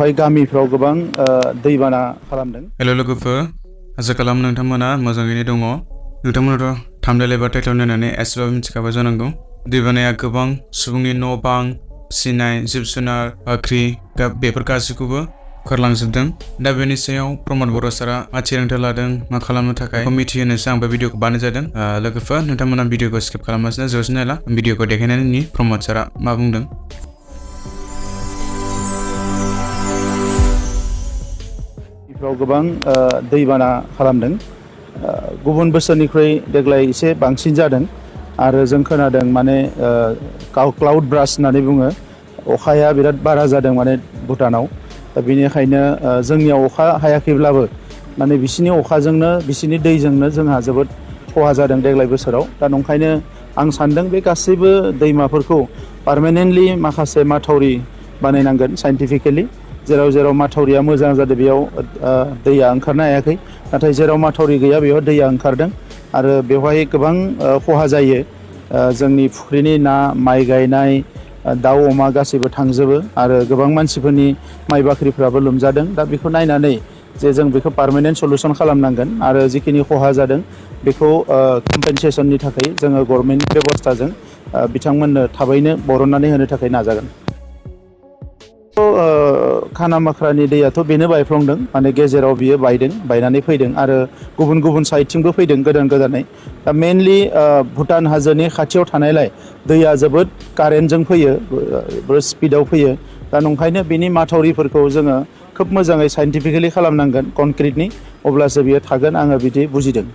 बेवहाय गामिफ्राव गोबां दैबाना खालामदों। हेलो लोगोफोर, आसा खालामो नोंथांमोना मोजाङैनो दङ। नोंथांमोनाथ' थाम्बनेल एबा टाइटेल नायनानै एसेबाबो मिथिखाबाय जानांगौ। दैबानाया गोबां सुबुंनि न' बां, फिसिनाय जिब जुनार, बाख्रि बेफोर गासैखौबो खुरलांजोबदों। दा बेनि सायाव प्रमद बर' सारा मा थिरांथा लादों, मा खालामनो थाखाय मिथिहोनोसो आं बे भिडिअखौ बानाय जादों। लोगोफोर, नोंथांमोना भिडिअखौ स्किप खालामासिनो जोबसिम नायला। भिडिअखौ देखायनायनि प्रमद सारा मा बुंदों। गोबां दैबाना खालामदों। गुबुन बोसोरनिख्रुइ देग्लाय एसे बांसिन जादों आरो जों खोनादों माने क्लाउड ब्रास होननानै बुङो, अखाया बिराद बारा जादों माने भुटानाव। दा बेनिखायनो जोंनियाव अखा हायाखैब्लाबो माने बिसिनि अखाजोंनो बिसिनि दैजोंनो जोंहा जोबोद खहा जादों देग्लाय बोसोराव। दा नंखायनो आं सानदों बे गासैबो दैमाफोरखौ पार्मानेन्टलि माखासे माथावरि बानायनांगोन साइन्टिफिकेलि। जेराव जेराव माथावरिया मोजां जादों बेयाव दैया ओंखारनो हायाखै, नाथाय जेराव माथावरि गैया बेयाव दैया ओंखारदों आरो बेवहाय गोबां खहा जायो। जोंनि फुख्रिनि ना, माइ गायनाय, दाउ अमा गासैबो थांजोबो आरो गोबां मानसिफोरनि माइ बाख्रिफ्राबो लोमजादों। दा बेखौ नायनानै जे जों बेखौ पार्मानेन्ट सलुसन खालामनांगोन आरो जिखिनि खहा जादों बेखौ कम्पेनसेसननि थाखाय जोङो गभर्नमेन्ट बेबस्थाजों बिथांमोननो थाबैनो बरननानै होनो थाखाय नाजागोन। खाना माख्रानि दैयाथ' बेनो बायफ्लंदों, माने गेजेराव बियो बायनानै फैदों आरो गुबुन गुबुन साइडथिंबो फैदों गोदानै। दा मेनलि भुटान हाजोनि खाथियाव थानायलाय दैया जोबोद कारेन्टजों फैयो, जोबोद स्पिडाव फैयो। दा नंखायनो बिनि माथावरिफोरखौ जोङो खोब मोजाङै साइन्टिफिकेलि खालामनांगोन कनक्रिटनि, अब्लासो बियो थागोन, आङो बिदि बुजिदों।